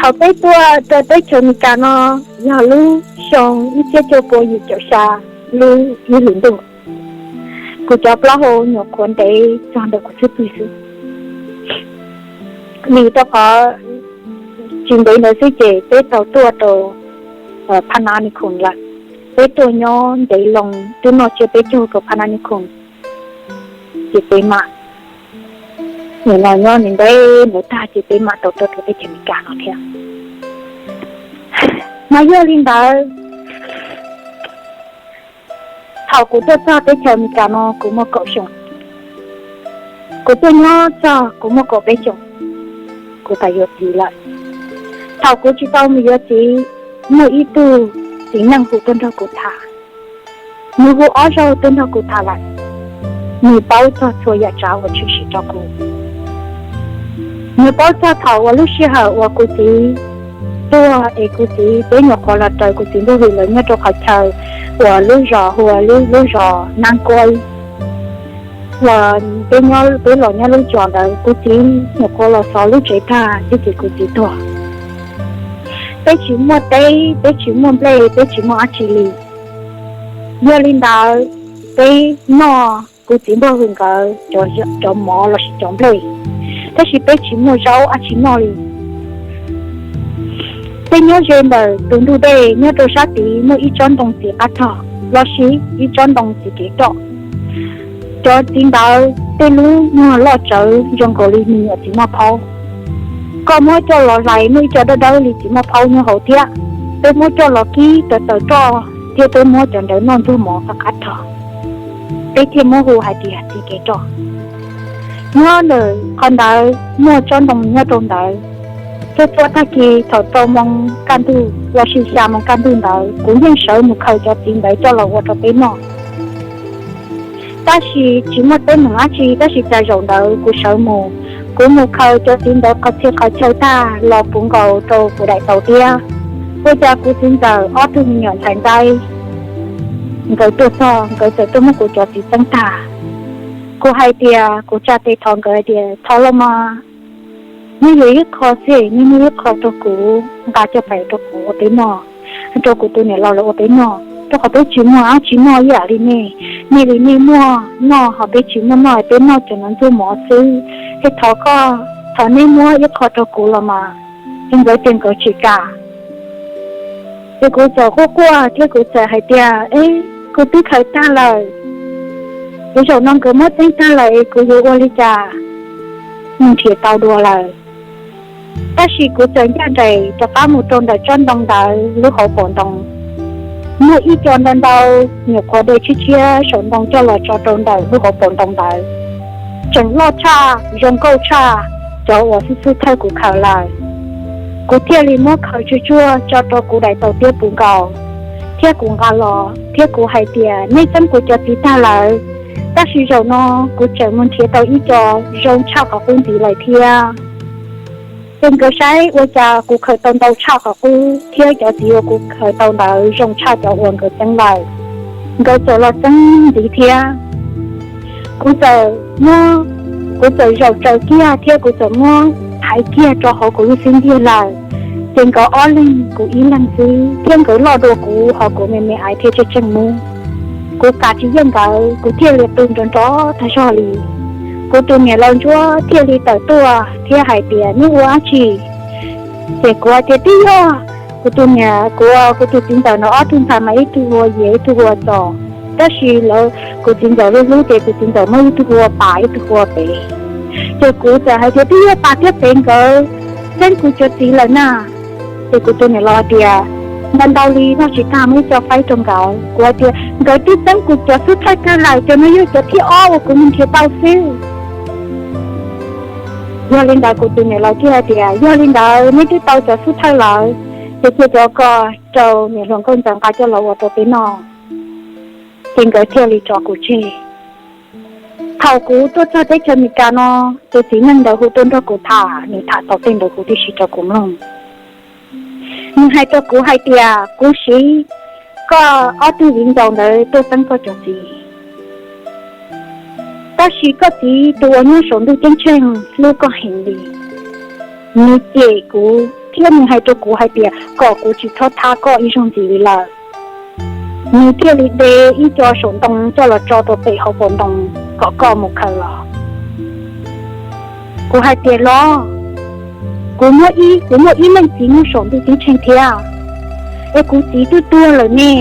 Thaum peb tuaj rau teb chaws Amelikas no yog lub xyoo ib txhiab cuaj pua yim caum xya, lub ib hlis ntuj, kuv cov plaub hau nyuam qhuav ntev txog ntawm kuv txhiab pwg xwb. Vim rau qhov tsis ntev ntawd xwb ces peb tau tuaj rau Phab Nab Nis Khoos lawm. Peb tuaj nyob ntev loo twb noj tsiab peb caug rau Phab Nab Nis Khoos, ces peb mam, nim no nyob ntev ntev ntawd tag ces peb mam tau tuaj rau teb chaws Amelikas no thiab. Mas yog li ntawd, thaum kuv tuaj txog teb chaws Amelikas no kuv muaj kaum xyoo, kuv tuaj nyob txog kuv muaj kaum peb xyoos, kuv tau yuav txiv lawm. Thaum kuv tsis tau mus yuav txiv, muaj ib tug txiv neej hu tuaj nrog kuv tham, nws hu ob zaug tuaj nrog kuv tham lawm. Nws paub txog txhua yam tsav uas tshwm sim rau kuv. Nws paub txog thaum uas lub sij hawm uas kuv txiv tuag es kuv txiv, peb nyuam qhuav los raws kuv txiv ntuj hwm lawv nyob rau qhov chaw uas lub zos hu ua lub zos Nab Kuab, uas peb nyob, peb los nyob lub zos ntawd. Kuv txiv nyuam qhuav los xov lub tsev tag thiab ces kuv txiv tuag. Peb tsis muaj teb, peb tsis muaj nplej, peb tsis muaj dab tsi li. Yog li ntawd, peb noj kuv txiv npawg hwm nkawd cov mov lossis cov nplej, tab sis peb tsis muaj zaub dab tsi noj li. Peb nyob ze ntawm tus ntug dej, nyob rau sab tid muaj ib tsob ntoo txiv qab rog lossis ib tsob ntoo txiv kev roj. Cov txiv ntawd tej lub muag loj tsawv zoo nkaus li me nyuam txiv maj phaub. Koj muab coj los hlais muaj ib co dawb dawb li txiv maj phaub nyob hauv thiab. Peb muab coj los kib tawm tawm roj thiab peb muab cov ntawd noj ntxuag mov qab qab rog, peb thiaj muab hu hais tias txiv kev roj. Nyob ntawm qhov ntawd muaj tsob ntoo nyob rau ntawd. Txhua txhua tag kis thaum rau moo kaj ntug lossis xya moo kaj ntug ntawd kuv yeej sawv mus khaws cov txiv ntawd coj los ua rau peb noj. Tab sis tsis muaj teeb meem dab tsi, tab sis cas zaum ntawd kuv sawv mus, kuv mus khaws cov txiv ntawd qhov txhia qhov chaw tag los puv nkaus rau kuv daim taus tiab. Ua cas kuv txiv ntxawm ob tug me nyuam ntxhais ntxaib, nkawd tuaj txog nkawd txawm tuaj muab kuv cov txiv txeeb tag. Kuv hais tias, kuv tsa tes thov nkawd hais tias, thov los mas, neb yuav ib qho xwb, neb muab ib qho rau kuv nqa coj pais rau kuv ua peb noj, rau kuv tus niam laus lawv ua peb noj, rau qhov peb tsis muaj dab tsi noj ib yam li nej. Nej li nej muaj noj ho peb tsis muaj noj, peb noj cov no ntxuag mov xwb. Es thov koj, thov neb muab ib qho rau kuv los mas. Es nkawd tias nkawd tsis kam. Ces kuv txawm quaj quaj thiab kuv txawm hais tias, es kuv twb khaws tag lawm, es zaum no nkawd muab txeeb tag lawm es kuv yuav ua li cas mus nrhiav tau dua lawm. Tab sis kuv txawm ncaj nraim rov qab mus rau ntawm tsob ntoo ntawd lub hauv paus ntoo. Muaj ib co ntau ntau nyuam qhuav de tshiab tshiab saum ntoo coj los tso rau ntawm lub hauv paus ntoo ntawd, tseem loj tshaj zoo nkauj tshaj cov uas xub xub thawj kuv khaws lawm. Kuv thiaj li muab khaws tsuag tsuag tso rau kuv daim taus tiab puv nkaus, thiab kuv nqa los thiab kuv hais tias, neb txeeb kuv cov txiv tag lawm, tab sis zaum no kuv tseem mus nrhiav tau ib co zoo tshaj qhov qub ntxiv lawm thiab. Ces nkawd saib ua cas kuv khaws tau ntau tshaj qhov qub thiab cov txiv uas kuv khaws tau ntawd zoo tshaj cov uas nkawd txeeb lawm, nkawd txawm los txeeb ntxiv thiab. Kuv txawm muab, kuv txawm zaum tsaws kiag thiab kuv txawm muab thaiv kiag rau hauv kuv lub xib ntiag lawm. Ces nkawd ob leeg kuv ib leeg xwb thiab nkawd loj dua kuv ho kuv me me aiv thiab tseej tseej mub. Kuv kav tsis yeej nkawd, kuv thiaj li qw nrov nrov tag zog li. Kuv tus niam laus ntsuab thiaj li tawm tuaj thiab hais tias, neb ua dab tsi? Ces kuv hais tias, twb yog kuv tus niam, kuv, kuv tus txiv ntxawm no ob tug ntxhais mas ib tug hu ua Yias ib tug hu ua Txos. Tab sis lawv, kuv txiv ntxawm hlub hlub ces kuv txiv ntxawm muab ib tug hu ua Pas ib tug hu ua Pes. Ces kuv txawm hais tias, twb yog Pas thiab Pes nkawd txeeb kuv cov txiv lawm na. Ces kuv tus niam laus hais tias, ntau ntau li noj tsis tag muab ib co faib rau nkawd. Kuv hais tias, nkawd twb txeeb kuv cov xub thawj tag lawm, cov no yog cov thib ob uas kuv mus nrhiav tau xwb. Yog li ntawd kuv tus niam laus thiaj hais tias, yog li ntawd neb twb tau cov xub thawj lawm, ces cia cov ko rau niam hluas nkauj ntxawm nqa coj los ua rau peb noj. Ces nkawd thiaj li tso kuv tseg. Thaum kuv tuaj txog teb chaws Amelikas no, tus txiv neej ntawd hu tuaj nrog kuv tham, nws tham tau tej ntawd huv tib si rau kuv mloog. Nws hais rau kuv hais tias, kuv siv koj ob tug viv ncaus ntawd tuaj txeeb koj cov txiv, tab sis koj txiv tus uas nyob saum ntuj ceeb tsheej hlub koj heev li, nws cem kuv, thiab nws hais rau kuv hais tias kom kuv tsis txhob thab koj ib zaug ntxiv li lawm. Nws thiaj li de ib co saum ntoo coj los tso rau pem hauv paus ntoo kom koj mus khaws los. Kuv hais tias los, kuv muaj ib, kuv muaj ib leej txiv nyob saum ntuj ceeb tsheej thiab, es kuv txiv twb tuag lawm ne,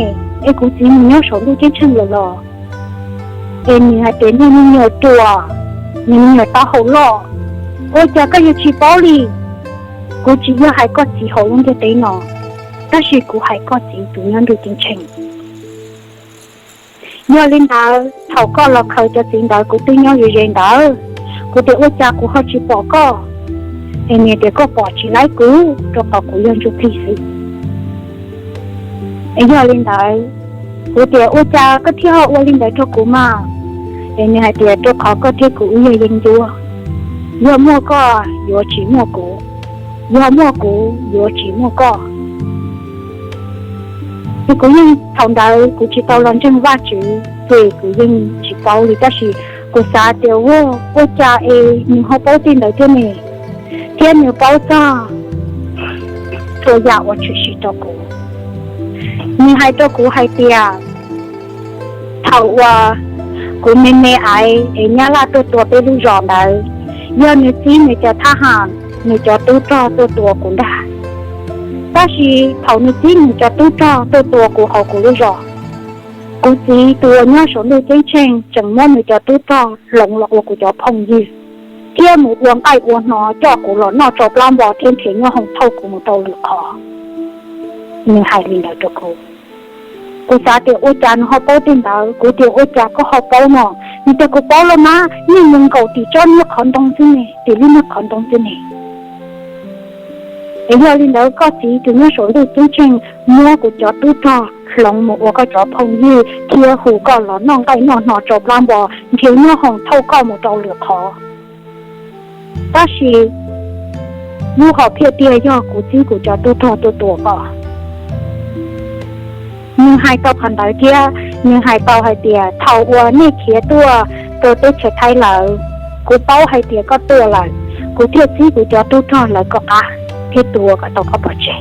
es kuv txiv mus nyob saum ntuj ceeb tsheej lawm los? Es nws hais tias nws me nyuam ruam, nws me nyuam taub hau loj. Ua cas koj yuav tsis paub li? Kuv tsis yog hais koj txiv hauv lub ntiaj teb no, tab sis kuv hais koj txiv tus nyob ntuj ceeb tsheej. Yog li ntawd thaum koj los khaws cov txiv ntawd kuv twb nyob ze ze ntawd, kuv tias ua cas kuv ho tsis pom koj? Es nws tias koj pom tsis laib kuv rau qhov kuv yog ntsuj plig xwb. Es yog li ntawd, kuv tias ua cas koj thiaj ho ua li ntawd rau kuv mas? Es nws hais tias rau qhov koj thiab kuv wb yog yeeb ncuab, yog muaj koj yuav tsis muaj kuv, yog muaj kuv yuav tsis muaj koj. Ces kuv yeej thaum ntawd kuv tsis tau los ntseeg Vajtswv ces kuv yeej tsis paub li, tab sis kuv xav tias ua, ua cas es nws ho paub tej ntawd thiab ne, thiab nws paub txog txhua yam uas tshwm sim rau kuv. Nws hais rau kuv hais tias thaum uas kuv me me aiv es Nyab Laj tuaj tua peb lub zos ntawd, yog nws txib nws cov thab ham, nws cov tub rog tuaj tua kuv ntag. Tab sis thaum nws txib nws cov tub rog tuaj tua kuv hauv kuv lub zos, kuv txiv tus uas nyob saum ntuj ceeb tsheej tseem muab nws cov tub rog hloov los ua kuv cov phooj ywg, thiab mus ua nqaij ua hno coj kuv los noj tsau plab npo thiab nrhiav nyob hoom thauj kuv mus rau lwm qhov. Nws hais li ntawd rau kuv. Kuv xav tias ua cas nws ho paub tej ntawd, kuv tias ua cas koj ho paub no? Nws tias kuv paub los mas, yeej mus nkaum tim tsob niag qhov ntoo xwb ne, tim lub niag qhov ntoo xwb ne. Es yog li ntawd koj txiv tus nyob saum ntuj ceeb tsheej muab kuv cov tub rog hloov mus ua koj cov phooj ywg thiab hu koj los noj nqaij noj hno tsau plab npo, nrhiav nyob hoom thauj koj mus rau lwm qhov. Tab sis lub hom phiaj tiag yog kuv txib kuv cov tub rog tuaj tua koj. Nws hais tau qhov ntawd thiab nws hais tau hais tias thaum uas nej khiav tuaj rau teb chaws Thaib lawm, kuv paub hais tias koj tuaj lawm, kuv thiaj txib kuv cov tub rog lawv koj qab thiab tua kom tau koj pov tseg.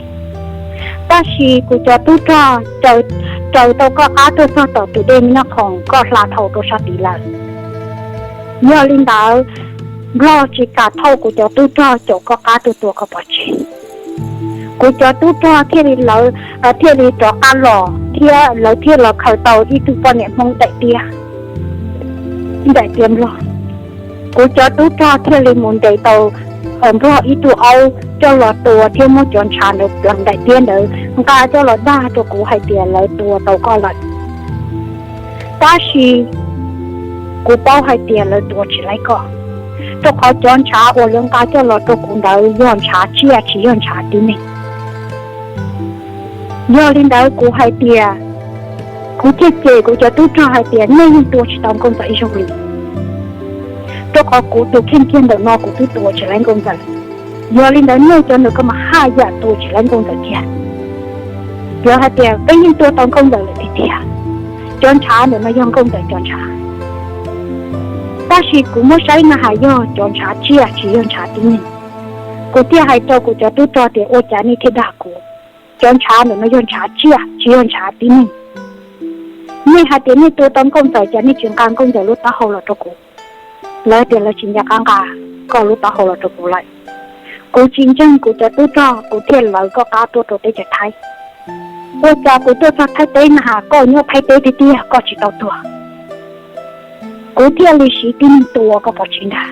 Tab sis kuv cov tub rog raws tau koj qab tuaj txog tom tus dej Nab Khoom koj hla dhau rau sab tid lawm. Yog li ntawd, Nplog tsis kam thauj kuv cov tub rog caum koj qab tuaj tua koj pov tseg. Kuv cov tub rog thiaj li lawv, thiaj li rov qab los thiab lawv thiaj los khaws tau ib tug poj niam Hmoob daim tiab, daim tiab Nplog. Kuv cov tub rog thiaj li mus ntes tau Nplog ib tug aub coj los tua thiab muab cov ntshav ntawd pleev daim tiab ntawd nqa coj los dag rau kuv hais tias lawv tua tau koj lawm. Tab sis kuv paub hais tias lawv tua tsis laib koj, rau qhov cov ntshav uas lawv nqa coj los rau kuv ntawd yog ntshav tsiaj tsis yog ntshav tib neeg. Yog li ntawd kuv hais tias, kuv thiaj cem kuv cov tub rog hais tias nej yeej tua tsis tau nkauj ntxawm ib zaug li, rau qhov kuv tus kheej kiag ntawm no kuv twb tua tsis laib nkauj ntxawm. Yog li ntawd nej cov ntawm koj mas haj yam tua tsis laib nkauj ntxawm kiag. Lawv hais tias peb yeej tua tau nkauj ntxawm lawm tiag tiag, cov ntshav ntawm no yog nkauj ntxawm cov ntshav. Tab sis kuv muab saib na has yog cov ntshav tsiaj tsis yog ntshav tib neeg. Kuv thiaj hais rau kuv cov tub rog tias ua cas nej thiaj dag kuv, cov ntshav ntawm no yog ntshav tsiaj tsis yog ntshav tib neeg. Nej hais tias nej tua tau nkauj ntxawm, cas nej tsis nqa nkauj ntxawm lub taub hau los rau kuv? Lawv tias lawv tsis nco qab nqa koj lub taub hau los rau kuv lawm. Kuv tsis ntseeg kuv cov tub rog, kuv thiaj lawv koj qab tuaj rau teb chaws Thaib. Ua cas kuv tuaj txog Thaib teb na has koj nyob Thaib teb tiag tiag koj tsis tau tuag, kuv thiaj li siv tib neeg tua koj pov tseg ntag.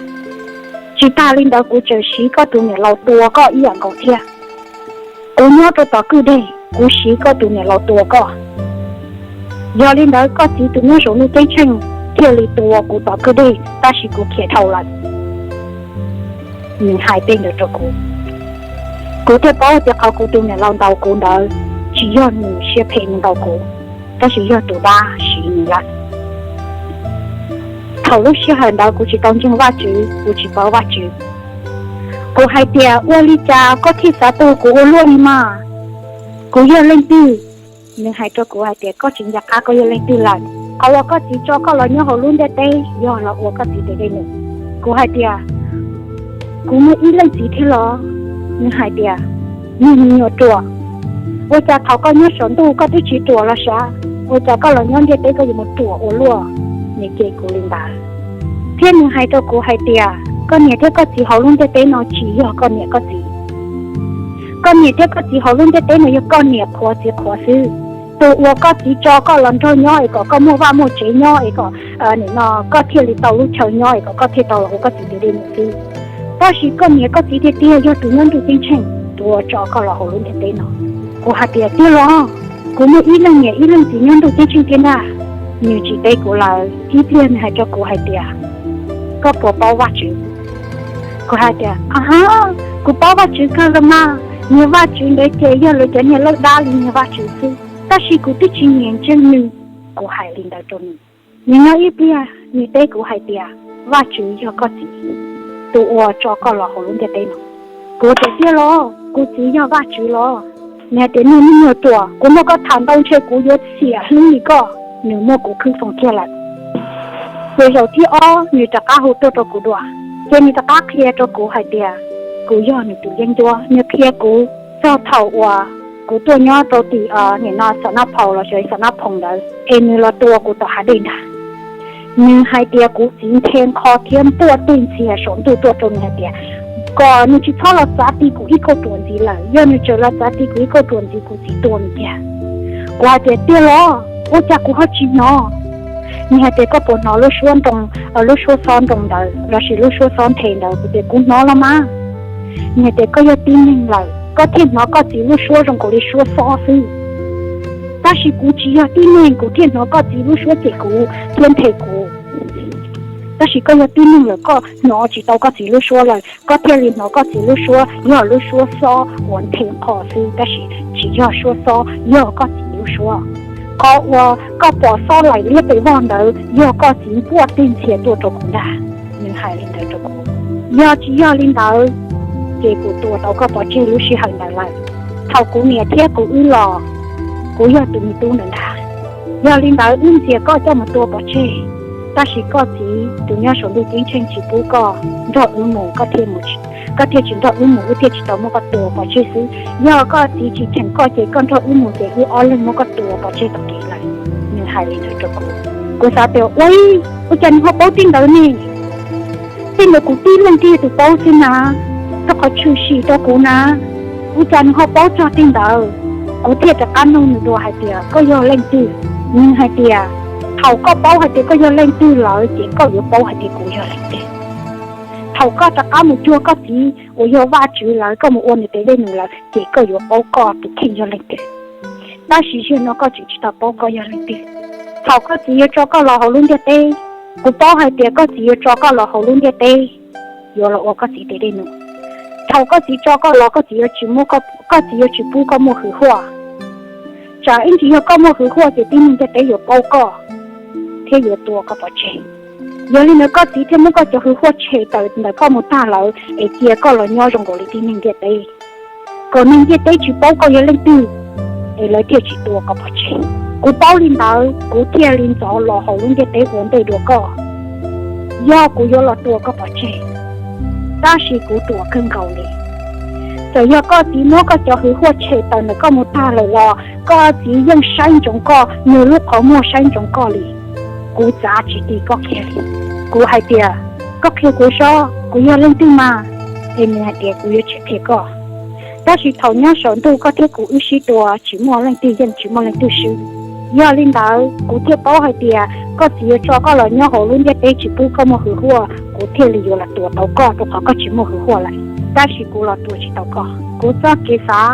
Tsis tas li ntawd kuv tseem siv koj tus niam laus tua koj ib yam nkaus thiab. Kuv nyob rau tom kwj deg kuv siv koj tus niam laus tua koj. Yog li ntawd koj txiv tus nyob saum ntuj ceeb tsheej thiaj li tua kuv tom kwj deg tab sis kuv khiav dhau lawm. Nws hais tej ntawd rau kuv, kuv thiaj paub tias qhov kuv tus niam laus ntaus kuv ntawd tsis yog nws siab phem nws ntaus kuv, tab sis yog tus dab siv nws lawm. Thaum lub sij hawm ntawd kuv tsis tau ntseeg Vajtswv, kuv tsis paub Vajtswv. Kuv hais tias ua li cas koj thiaj xav tuag kuv ua luaj li mas? Kuv yog leej twg? Nws hais rau kuv hais tias koj tsis nco qab koj yog leej twg lawm. Qhov uas koj txiv tso koj los nyob hauv lub ntiaj teb yog los ua koj txiv tes dej num. Kuv hais tias kuv muaj ib leej txiv thiab los? Nws hais tias Niag me nyuam ruam, ua cas thaum koj nyob saum ntuj koj twb tsis ruam los sav, ua cas koj los nyob ntiaj teb koj yuav mus ruam ua luaj? Nws cem kuv li ntawd, thiab nws hais rau kuv hais tias, koj niam thiab koj txiv hauv lub ntiaj teb no tsis yog koj niam koj txiv. Koj niam thiab koj txiv hauv lub ntiaj teb no yog koj niam qhuav txiv qhuav xwb. Tus uas koj txiv tso koj los nrog nyob es kom koj muaj vaj muaj tsev nyob es kom, no, koj thiaj li tau lub chaw nyob es kom koj thiaj tau los ua koj txiv tus dej num xwb. Tab sis koj niam koj txiv tiag tiag yog tus nyob ntuj ceeb tsheej, tus uas tso koj los hauv lub ntiaj teb no. Kuv hais tias, tiag los, kuv muaj ib leej niam ib leej txiv nyob ntuj ceeb tsheej tiag ntag. Nws tsis teb kuv lawm, ib pliag nws hais rau kuv hais tias, koj puas paub Vajtswv? Kuv hais tias, a, kuv paub Vajtswv kawg los mas, niag Vajtswv ntawd ces yog lawv cov niag lawj dab li niag Vajtswv xwb, tab sis kuv twb tsis nyiam ntseeg nws. Kuv hais li ntawd rau nws. Nws nyob ib pliag nws teb kuv hais tias, Vajtswv yog koj txiv, tus uas tso koj los hauv lub ntiaj teb no. Kuv tias, tiag los, kuv txiv yog Vajtswv los? Nws hais tias, niag me nyuam ruam, kuv muab koj tham ntau ntshe kuv yuav xiam hlwb li koj. Nws muab kuv khwb foos kiag lawm. Ces zaum thib ob nws rov qab hu tuaj rau kuv dua, ces nws rov qab qhia rau kuv hais tias, kuv yog nws tus yeeb ncuab. Nws qhia kuv txog thaum uas kuv tuaj nyob rau tim, nim no Xam Nab Phoo los sis Xam Nab Phoo ntawd es nws los tua kuv tom hav dej ntag. Nws hais tias kuv txiv nthe nqho thiab npuaj tej ntxhias saum ntuj tuaj rau nws hais tias, kom nws tsis txhob los txav ti kuv ib kauj ruam ntxiv lawm, yog nws tseem los txav ti kuv ib kauj ruam ntxiv kuv txiv tua nws tiag. Kuv hais tias, tiag los, ua cas kuv ho tsis hnov? Nws hais tias, koj puas hnov lub suab nroo, lub suab xob nroo ntawd los sis lub suab xob nthe ntawd? Kuv tias, kuv hnov los mas. Nws hais tias, koj yog tib neeg lawm koj thiaj hnov koj txiv lub suab zoo nkaus li suab xob xwb. Tab sis kuv tsis yog tib neeg kuv thiaj hnov koj txiv lub suab cem kuv thiab nthe kuv. Tab sis koj yog tib neeg lawm koj hnov tsis tau koj txiv lub suab lawm, koj thiaj li hnov koj txiv lub suab yog lub suab xob uas nthe nqho xwb, tab sis tsis yog suab xob, yog koj txiv lub suab. Qhov uas koj pom xob laim liab pes vog ntawd yog koj txiv npuaj tej ntxhias tuaj rau kuv ntag. Nws hais li ntawd rau kuv. Yog tsis yog li ntawd, ces kuv tua tau koj pov tseg lub sij hawm ntawd lawm. Thaum kuv niam thiab kuv wb los, kuv yog tus me tub ntawd ntag. Yog li ntawd wb ntxias koj coj mus tua pov tseg, tab sis koj txiv tus nyob saum ntuj ceeb tsheej tsis pub koj nrog wb mus, koj thiaj tsis nrog wb mus, wb thiaj tsis tau muab koj tua pov tseg xwb. Yog koj txiv tsis cheem koj ces koj nrog wb mus ces wb ob leeg muab koj tua pov tseg tom kev lawm. Nws hais li ntawd rau kuv. Kuv xav tias, ua, ua cas nws ho paub tej ntawd ne? Tej ntawd kuv tib leeg thiaj yog tus paub xwb na, rau qhov tshwm sim rau kuv na, ua cas nws ho paub txog tej ntawd? Kuv thiaj rov qab nug nws dua hais tias, koj yog leej twg? Nws hais tias, thaum koj paub hais tias koj yog leej twg lawm ces koj yuav paub hais tias kuv yog leej twg. Thaum koj rov qab mus cuag koj txiv uas yog Vajtswv lawm, koj mus ua nws tes dej num lawm ces koj yuav paub koj tus kheej yog leej twg. Tab sis zaum no koj tseem tsis tau paub koj yog leej twg. Thaum koj txiv yuav tso koj los hauv lub ntiaj teb, kuv paub hais tias koj txiv yuav tso koj los hauv lub ntiaj teb, yuav los ua koj txiv tes dej num. Thaum koj txiv tso koj los, koj txiv yuav tsis muab, koj txiv yuav tsis pub koj muaj hwj huaj. Tsam ib ntsis yog koj muaj hwj huaj ces tib neeg ntiaj teb yuav paub koj thiab yuav tua koj pov tseg. Yog li ntawd koj txiv thiaj muab koj cov hwj huaj tshem tawm ntawm koj mus tag lawm es cia koj los nyob zoo nkaus li tib neeg ntiaj teb, kom neeg ntiaj teb tsis paub koj yog leej twg, es lawv thiaj tsis tua koj pov tseg. Kuv paub li ntawd kuv thiaj li ntxov los hauv lub ntiaj teb ua ntej dua koj. Yog kuv yuav los tua koj pov tseg, tab sis kuv ruam kawg nkaus li. Txawm yog koj txiv muab koj cov hwj huaj tshem tawm ntawm koj mus tag lawm los koj txiv yeej saib ntsoov koj, nws lub qhov muag saib ntsoov koj li. Kuv txav tsis ti koj kiag li. Kuv hais tias, koj qhia kuv saib kuv yog leej twg mas. Es nws hais tias, kuv yuav tsis qhia koj. Tab sis thaum nyob saum ntuj koj thiab kuv wb sib tua tsis muaj leej twg yeej tsis muaj leej twg swb. Yog li ntawd kuv thiaj paub hais tias koj txiv yuav tso koj los nyob hauv lub ntiaj teb tsis pub koj muaj hwj huaj, kuv thiaj li yuav los tua tau koj rau qhov koj tsis muaj hwj huaj lawm. Tab sis kuv los tua tsis tau koj, kuv txoj kev xav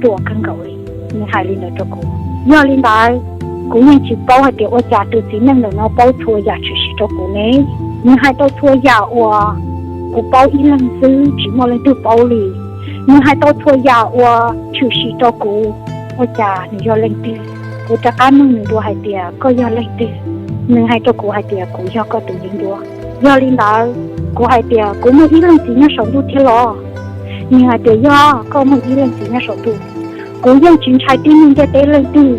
ruam kawg nkaus li. Nws hais li ntawd rau kuv. Yog li ntawd, kuv yeej tsis paub hais tias ua cas tus txiv neej ntawm no paub txhua yam tshwm sim rau kuv ne. Nws hais tau txhua yam uas kuv paub ib leeg xwb tsis muaj leej twg paub li. Nws hais tau txhua yam uas tshwm sim rau kuv, ua cas nws yog leej twg. Kuv rov qab nug nws dua hais tias koj yog leej twg. Nws hais rau kuv hais tias kuv yog koj tus yeeb ncuab. Yog li ntawd, kuv hais tias kuv muaj ib leej txiv nyob saum ntuj thiab los? Nws hais tias yog, koj muaj ib leej txiv nyob saum ntuj. Kuv yeej tsis ntshai tib neeg ntiaj teb leej twg,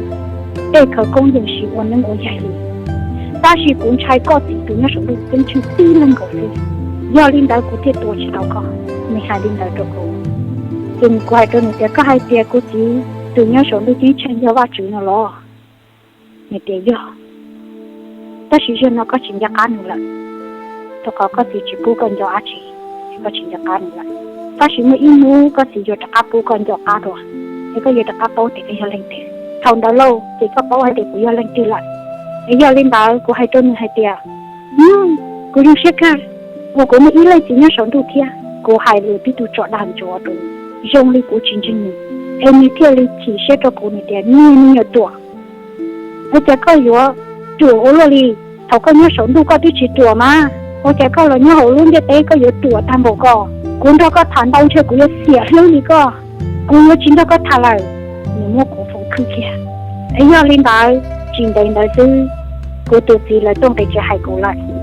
tej khawv koob yeej siv ua neeb ua yaig li. Tab sis kuv ntshai koj txiv tus nyob saum ntuj ceeb tsheej tib leeg nkaus xwb. Yog li ntawd kuv thiaj tua tsis tau koj. Nws hais li ntawd rau kuv. Ces kuv hais rau nws tias, koj hais tias kuv txiv tus nyob saum ntuj ceeb tsheej yog Vajtswv no los? Nws tias yog, tab sis zaum no koj tsis nco qab nws lawm, rau qhov koj txiv tsis pub koj nco dab tsi, es koj tsis nco qab nws lawm. Tab sis muaj ib hnub koj txiv yuav rov qab pub koj nco qab dua, es koj yuav rov qab paub tias koj yog leej twg. Thaum ntawd lauj ces koj paub hais tias kuv yog leej twg lawm. Es yog li ntawd kuv hais rau nws hais tias, kuv zoo siab kawg uas kuv muaj ib leej txiv nyob saum ntuj thiab. Kuv hais lus tib tug tso dag ntsuav rau nws zoo li kuv tsis ntseeg nws, es nws thiaj li chim siab rau kuv, nws tias, niag me nyuam ruam, ua cas koj yuav ruam ua luaj li? Thaum koj nyob saum ntuj koj twb tsis ruam mas, ua cas koj los nyob hauv lub ntiaj teb koj yuav ruam tag npaum ko? Kuv nrog koj tham ntau ntshe kuv yuav xiam hlwb li koj, kuv yuav tsis nrog koj tham lawm. Nws muab kuv foom khwb kiag. Es yog li ntawd tsis ntev ntawd xwb, kuv tus txiv lawv tuaj nqis tsev hais kuv lawm.